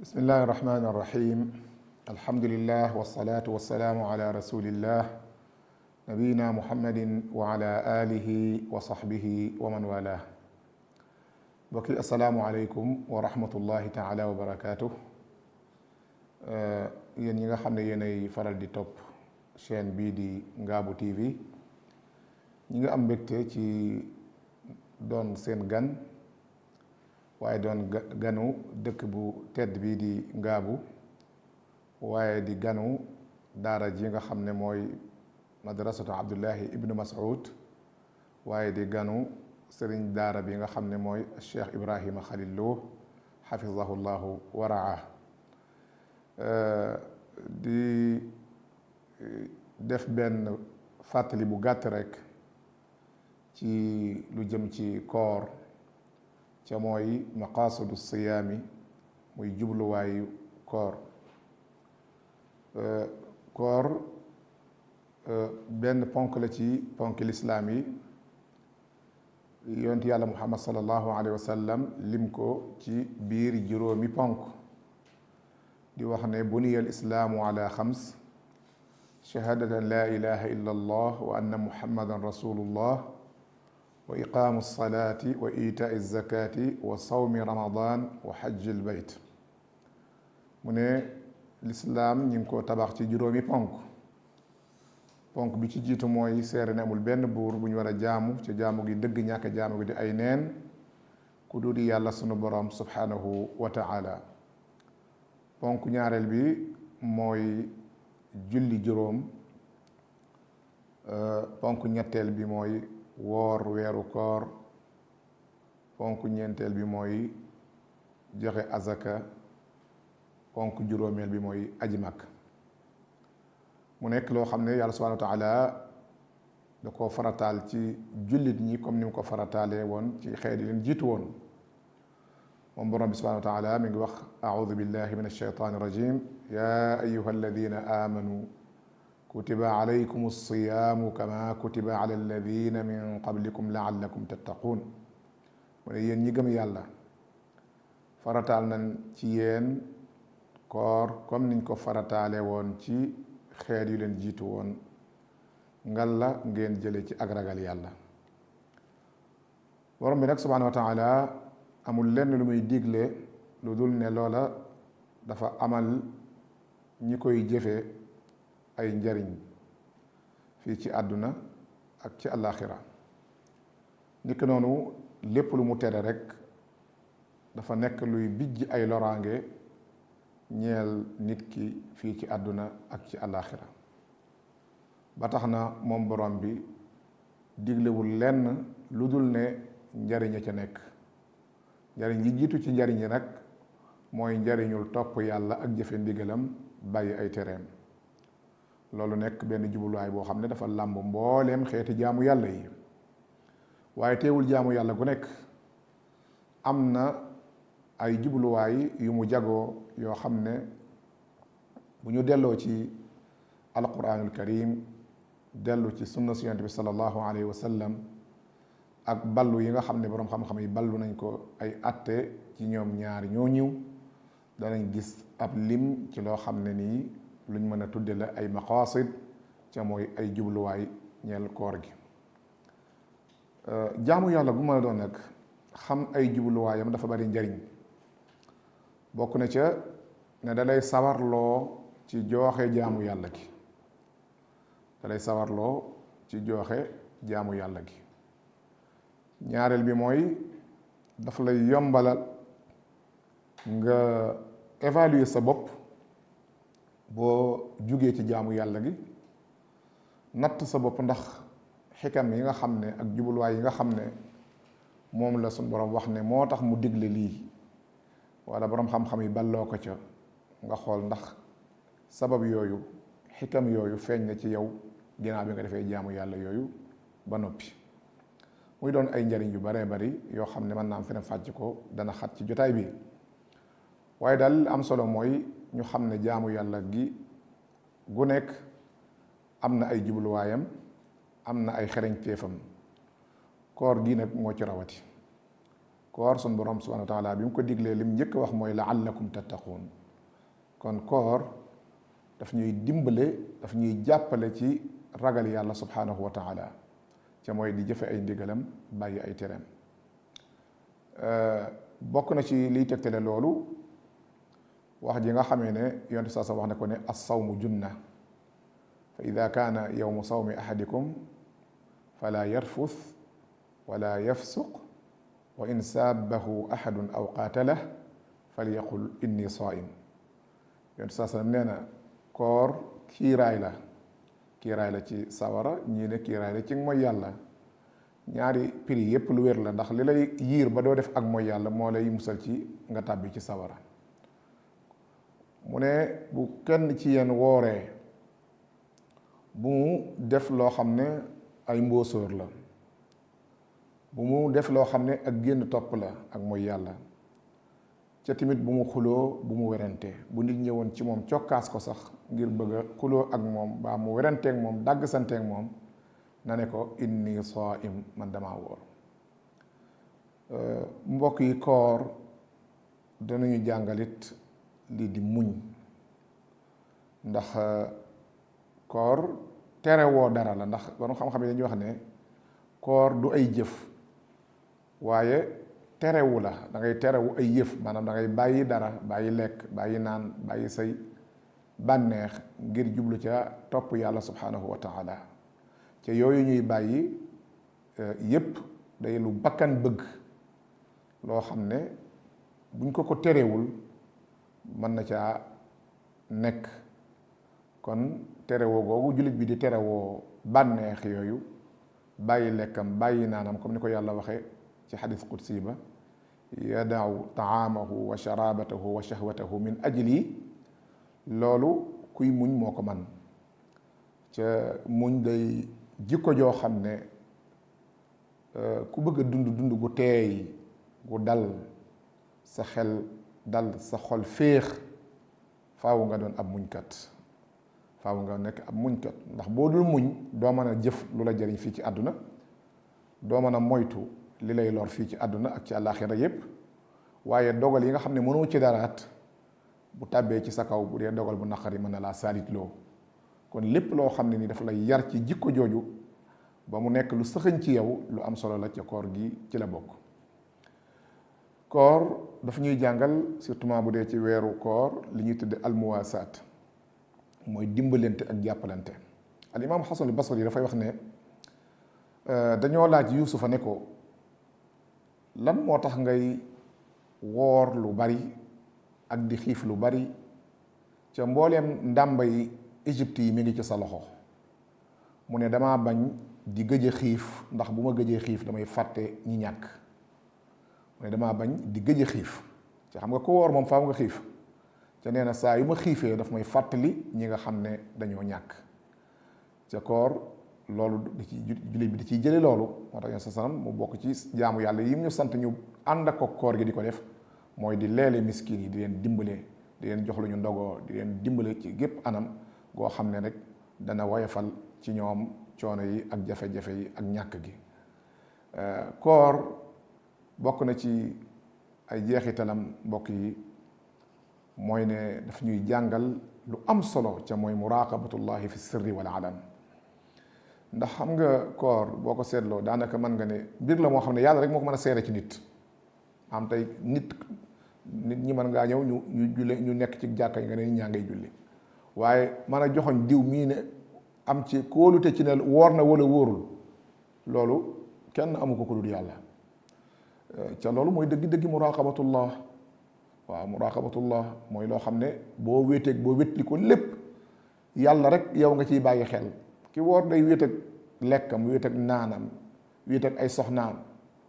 bismillahi irrahmani irrahim alhamdulillah wasalaatu wasalaamu ala rasulillah nabiyina muhammadin wa ala alihi wa sahbihi wa man wala mbokki asalaamu aleykum wa rahmatullahi taala wa barakatuh. Yéen ñi nga xam ne yéenay faral di topp chaîne bii di Ngabou TV ñi nga am mbégte ci doon seen gan waaye doon ganu dëkk bu tedd bii di Ngabou waaye di ganu daara ji nga xam ne mooy madrasatu Abdullahi ibnu Mas'ud waaye di ganu sëriñ daara bi nga xam ne mooy Cheikh Ibrahima Khalil Lo xafizahu llahu wa raa. Di def benn fàttali bu gàtt rek ci lu jëm ci koor ca mooy maqaasidu siyaami muy jubluwaayu koor. Koor benn ponk la ci ponk lislaam yi yonent yàlla muhammad sallallahu alayhi wa sallam lim ko ci biir juróomi ponk di wax ne buniya al islaamu ala xams shahadatan la ilaha illa allah wa anna muhammadan rasulullah wa iqaamu salaati wa itaai zakati wa sawmi ramadan wa xajji l bayt. mu ne lislaam ñi ngi ko tabax ci juróomi ponk bi ci jiitu mooy seere ne amul benn buur bu ñu war a jaamu ci jaamu gi dëgg ñàkk jaamu gi di ay neen ku dul yàlla sunu borom subhanahu wa taala. ponk ñaareel bi mooy julli juróom. ponk ñetteel bi mooy woor weeru koor. ponk ñeenteel bi mooy joxe azaka. ponk juróomeel bi mooy aji Makka. mu nekk loo xam ne yàlla subhanahu wa taala da ko farataal ci jullit ñi comme ni mu ko farataalee woon ci xeet yi leen jiitu woon. moom borom bi subhanahu wa taala mi ngi wax audu billahi min alshaytani irrajim ya ayuha alladina amanu kutiba alaykum alsiyaamu kama kutiba ala alladina min qablikum laallakum tattaquun. mu ne yéen ñi gëm yàlla farataal nañ ci yéen koor comme niñ ko farataale woon ci xeet yu leen jiitu woon ngal la ngeen jële ci ak ragal yàlla. borom bi nag subhanahu wa taala amul lenn lu muy digle lu dul ne loola dafa amal ñi koy jëfe ay njariñ fii ci àdduna ak ci àllaaxira. niki noonu lépp lu mu tere rek dafa nekk luy bijj ay loraange ñeel nit ki fii ci àdduna ak ci àllaaxira. ba tax na moom borom bi diglewul lenn lu dul ne njariñ a ca nekk. njariñ li jiitu ci njariñ yi nag mooy njariñul topp yàlla ak jëfe ndigalam bàyyi ay tereem. loolu nekk benn jubluwaay boo xam ne dafa làmb mbooleem xeeti jaamu yàlla yi. waaye teewul jaamu yàlla gu nekk am na ay jubluwaay yu mu jagoo yoo xam ne bu ñu delloo ci alquranul karim dellu ci sunna si yonent bi sallallahu alayhi wa sallam ak ballu yi nga xam ne boroom xam-xam yi ballu nañ ko ay atte ci ñoom ñaar ñoo ñëw danañ gis ab lim ci loo xam ne nii luñ mën a tudde la ay maqasid ca mooy ay jubluwaay ñeel koor gi. jaamu yàlla bu mën a doon nag xam ay jubluwaayam dafa bari njariñ. bokk na ca ne dalay sawarloo ci jooxe jaamu yàlla gi. dalay sawarloo ci jooxe jaamu yàlla gi. ñaareel bi mooy dafa lay yombalal nga évaluer sa bopp boo jugee ci jaamu yàlla gi natt sa bopp ndax xikam yi nga xam ne ak jubluwaay yi nga xam ne moom la suñ borom wax ne moo tax mu digle lii wala borom xam-xam yi balloo ko ca nga xool ndax sabab yooyu xikam yooyu feeñ na ci yow ginnaaw bi nga defee jaamu yàlla yooyu ba noppi. muy doon ay njariñ yu baree bari yoo xam ne mën naa am feneen fàcc ko dana xat ci jotaay bi. waaye daal am solo mooy ñu xam ne jaamu yàlla gi gu nekk am na ay jubluwaayam am na ay xereñteefam. koor gi nag moo ci rawati. koor sun borom subhanahu wa taala bi mu ko diglee lim njëkk wax mooy la'allakum tattaqun. kon koor daf ñuy dimbale daf ñuy jàppale ci ragal yàlla subhanahu wa taala ca mooy di jëfe ay ndigalam bàyyi ay tereem. bokk na ci liy tegtale loolu wax ji nga xamee ne yonent saa sa wax ne ko ne as-sawmu junna fa ida kaana yawmu sawmi ahadikum fala yarfuth wala yafsuq wa in saabahu ahadun aw qaatalah falyaqul inni saa'im. yonent saa sallam nee na koor kiiraay la ci sawara ñii ne kiiraay la ci mooy yàlla. ñaari prix yépp lu wér la ndax li lay yiir ba doo def ak mooy yàlla moo lay musal ci nga tàbbi ci sawara. mu ne bu kenn ci yéen wooree bu mu def loo xam ne ay mbóosóor la, bu mu def loo xam ne ak génn topp la ak mooy yàlla, ca tamit bu mu xuloo bu mu werante. bu nit ñëwoon ci moom cokkaas ko sax ngir bëgg a xuloo ak moom baa mu weranteeg moom dàgg santeeg moom na ne ko inni saa'im man damaa wóor. mbokk yi koor danañu jàngalit lii di muñ, ndax koor terewoo dara la. ndax borom xam-xam yi dañuy wax ne koor du ay jëf waaye terewu la. da ngay terewu ay yëf, maanaam da ngay bàyyi dara, bàyyi lekk, bàyyi naan, bàyyi say bànneex ngir jublu ca topp yàlla subhanahu wa taala. ca yooyu ñuy bàyyi yépp day lu bakkan bëgg, loo xam ne buñ ko terewul mën na caa nekk. kon terewoo googu jullit bi di terewoo bànneex yooyu, bàyyi lekkam bàyyi naanam, comme ni ko yàlla waxe ci xadis qudsi ba, yadau taamahu wa sharabatahu wa shahwatahu min ajli, loolu kuy muñ moo ko man. ca muñ day jikko joo xam ne ku bëgg a dund gu teey gu dal, sa xel dal, sa xol féex, faaw nga doon ab muñkat, faaw nga nekk ab muñkat. ndax boo dul muñ doo mën a jëf lu la jëriñ fii ci àdduna, doo mën a moytu li lay lor fii ci àdduna ak ci àllaaxira yépp. waaye dogal yi nga xam ne mënoo ci daraat bu tàbbee ci sa kaw, bu dee dogal bu naqari mën na laa saalit loo. kon lépp loo xam ne ni dafa lay yar ci jikko jooju ba mu nekk lu sëxëñ ci yow, lu am solo la. ca koor gi ci la bokk. koor dafa ñuy jàngal surtout bu dee ci weeru koor li ñuy tudde almuwaasaat, mooy dimbalante ak jàppalante. al imaam Xasan al Basri dafay wax ne dañoo laaj Yuusufa ne ko lan moo tax ngay woor lu bari ak di xiif lu bari ca mbooleem ndàmbay Égypte yi mi ngi ci sa loxo. mu ne damaa bañ di gëj a xiif, ndax bu ma gëjee xiif damay fàtte ñi ñàkk. mu ne damaa bañ di gëj a xiif, ca xam nga ko woor moom faaw nga xiif. ca nee na saa yu ma xiifee daf may fàttali ñi nga xam ne dañoo ñàkk. ca koor loolu di ci jullit bi di ciy jële loolu. moo tax sa sanam mu bokk ci jaamu yàlla yi ñu sant ñu ànd ak ko koor gi di ko def, mooy di leele miskin yi, di leen dimbale, di leen jox lu ñu ndogoo, di leen dimbale ci gépp anam goo xam ne rek dana woyofal ci ñoom coono yi ak jafe-jafe yi ak ñàkk gi. koor bokk na ci ay jeexitalam mbokk yi mooy ne daf ñuy jàngal lu am solo, ca mooy muraqabatullahi fi sirri wal alam. ndax xam nga koor boo ko seetloo daanaka mën nga ne mbir la moo xam ne yàlla rek moo ko mën a seere ci nit. am tey nit ñi mën ngaa ñëw ñu nekk ci jàkka yi nga ne nit ñaa ngay julli, waaye mën a joxoñ diw mii ne am ci kóolute ci ne woor na wala wóorul, loolu kenn amu ko ku dul yàlla. ca loolu mooy dëgg-dëgg muraqabatullah. waaw muraqabatullah mooy loo xam ne boo wéeteeg boo wétli ko lépp yàlla rek yow nga ciy bàyyi xel. ki woor day wéet ak lekkam, wéet ak naanam, wéet ak ay soxnaam,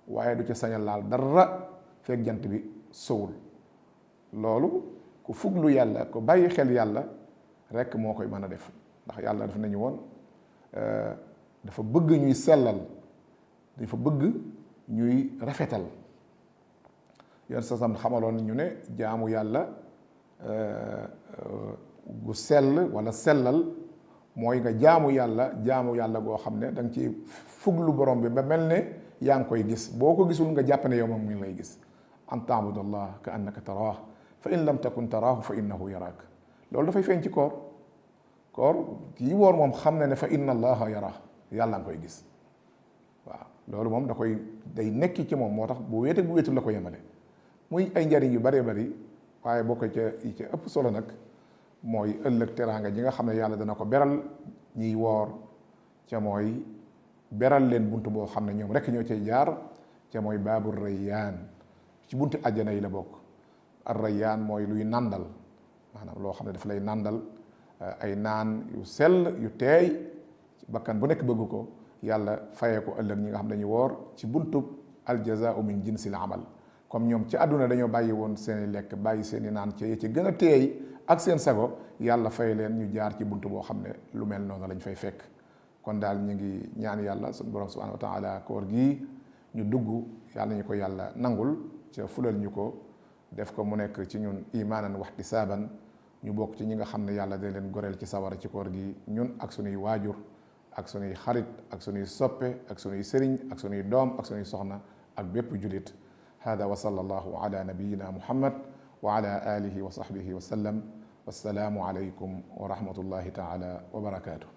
waaye du ca sañal laal dara fekk jant bi sowul. loolu ku fuglu yàlla, ku bàyyi xel yàlla rek moo koy mën a def. ndax yàlla daf nañu woon dafa bëgg ñuy sellal, dafa bëgg ñuy rafetal. yoon sa sam xamaloon ñu ne jaamu yàlla gu sell wala sellal mooy nga jaamu yàlla goo xam ne da nga ci fuglu borom bi ba mel ne yaa ngi koy gis. boo ko gisul nga jàpp ne yow moom mu ngi lay gis. an taabuda allah ka annaka taraah fa in lam takun taraahu fa innahu yaraak. loolu dafay feeñ ci koor. koor kii woor moom xam na ne fa inna allaha yara, yàlla nga koy gis. waaw loolu moom da koy day nekki ci moom, moo tax bu wéete bu wéetul la ko yemale. muy ay njariñ yu bëree bëri, waaye boo ko ca yi ca ëpp solo nag mooy ëllëg teraanga ji nga xam ne yàlla dana ko beral ñiy woor, ca mooy beral leen bunt boo xam ne ñoom rek ñoo cay jaar, ca mooy baabu rayyaan. ci bunti àjjana yi la bokk. ar rayyaan mooy luy nàndal, maanaam loo xam ne daf lay nàndal ay naan yu sell yu teey, bakkan bu nekk bëgg ko, yàlla fayee ko ëllëg ñi nga xam ne dañuy woor ci buntub aljazaau min jinsil amal. comme ñoom ci àdduna dañoo bàyyi woon seeni lekk, bàyyi seeni naan ci gën a teey ak seen sago, yàlla fay leen ñu jaar ci buntu boo xam ne lu mel noonu lañ fay fekk. kon daal ñu ngi ñaan yàlla suñu borom subhanahu wa taala koor gii ñu dugg, yàlla ñu ko yàlla nangul ca fulal ñu ko, def ko mu nekk ci ñun imaanan wahtisaaban, ñu bokk ci ñi nga xam ne yàlla day leen goreel ci sawara ci koor gi, ñun ak sunuy waajur ak sunuy xarit ak sunuy soppe ak sunuy sëriñ ak sunuy doom ak sunuy soxna ak bépp julit. hada wa sallallahu ala nabiyina muhammad wa ala alihi wa sahbihi wa sallam. wassalaamu alaykum wa rahmatullahi taala wa barakaatuh.